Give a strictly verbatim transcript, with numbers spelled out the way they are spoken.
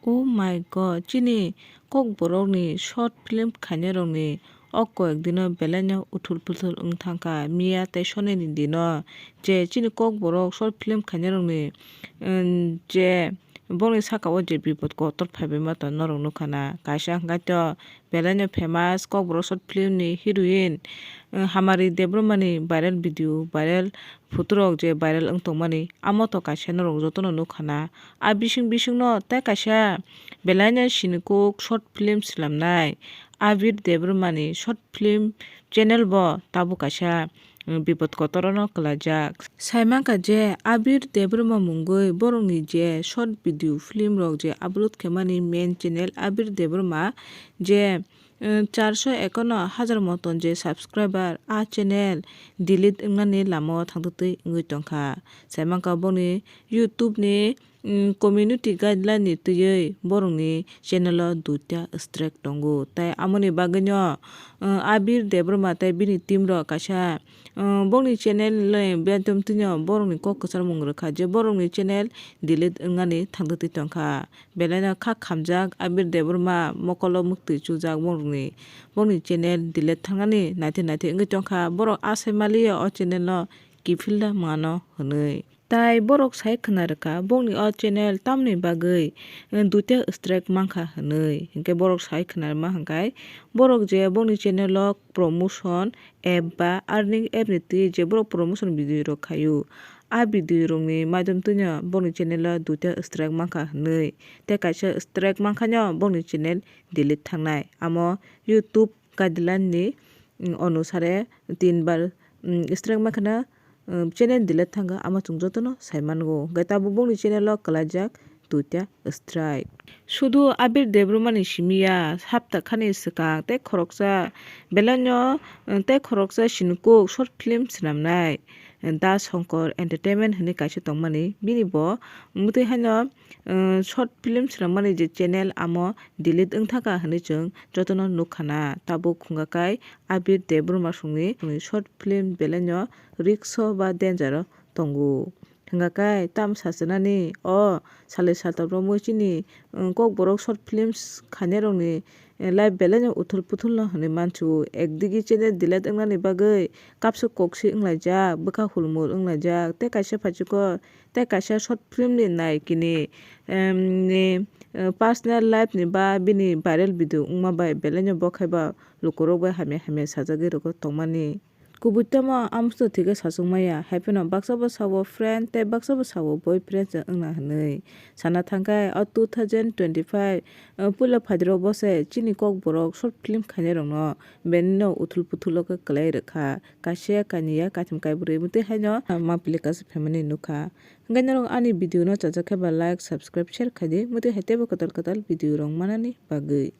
Oh my God, chini kokborokni short film khainairokni o koyek dino belaino uthul puthul wng thangkha. Miya tei sonini dino je chini kokborok short film khainairokni, um, je bongni saka o je bipot kotor phaibaima tong norok nukha na. Kaisa hwnkhe to belaino famous kokborok short film ni heroine, um, Hamari Debbarma ni viral video, viral photo rok je viral wng tongmani, amo to kaisa norok jotono nukha na. A bising bisingno tei kaisa belaino sinikuk short film swnamnai Abir Debbarma ni short film channel bo tabuk kaisa, um, bipot kotor no kwlaijak. Saimankha je Abir Debbarma mungwi borokni je short video film rok je upload khaimani main channel Abir Debbarma je, um, charso ekanno hajar moton je subscriber a channel delete wngnani lamao thangtwtwi wngwi tongkha. Saimankha boni YouTube ni, um, community guideline ni twiwi borokni channel o duita strike tongo. Tai amoni bagwino, um, Abir Debbarma tai bini team rok kaisa, um, bongni channel ni bedom twino borokni kok kwcharmung rwkha je borokni channel delete wngnani thangtwtwi tongkha. Belaino kha khamjak Abir Debbarma mokolo mwktwi chujak borokni, bongni channel delete thangnani naithe naithe wngwi tongkha. Borok asai maliya o channel no kiphilna mano hwnwi. Tai borok sai khwna rwkha, bongni o channel tamni bagwi, eh, duita strike mankha hwnwi. Hinkhe borok sai khwna rwma hwnkhai, borok je bongni channel o promotion app ba earning app ni twi je borok promotion video rok khaio, a video rokni maidom twino bongni channel o duita strike mankha hwnwi. Tei kaisa strike mankhaino bongni channel delete thangnai. Amo YouTube guideline ni, mm, onusare tin bar, mm, strike mankha na, mm, channel delete thangkha, amo chwng jotono sai mango. Hwnkhe tabuk bongni channel o kwlaijak duita strike. Sudu Abir Debbarma ni simi ya, hapta khani swkang tei khoroksa belaino, mm, tei khoroksa sinikuk short film swnamnai, mm, Da Shankar Entertainment hwnwi kaisa tongmani, bini bo mwtwi haino, uh, short film swnamani je channel amo delete wng thangkha hwnwi chwng jotono nukha na. Tabuk hwngakai Abir Debbarma songni short film belaino risk o ba danger o tongo. Hwngakai tam sachinani o salai saltam romwi chini, uh, kokborok short films khainairokni, eh, life belaino uthul puthulno hwnwi mansu. Ekdigi channel delete wngnani bagwi kapsuk koksi wnglaijak, bwkha hulmul wnglaijak, tei kaisa phaikhe tei kaisa short film ni nayiki ni, em, ni, eh, personal life ni ba bini viral video wngma bai belaino bo khai ba lukurok bai hamya hamya sajagwi rwgwi tongmani. Kubui tamo amswk thwikhe sachukmaya, hai phano baksa bo sao friend tei baksa bo sao boyfriend se wngna hwnwi sana thangkhe o two thousand twenty-five, eh, puila phaidiro bo se chini kokborok short film khainairokno belai no uthul puthul o khe kwlai rwkha. Kaisa ya, kaini ya, kaitham, kaibrwi, mwtwi haino, ah, mapili kaisa phaimani nukha. Hwnkhe norok ani video no chajak khe ba like, subscribe, share khaidi, mwtwi hai teibo kwtal kwtal video rok manani bagwi.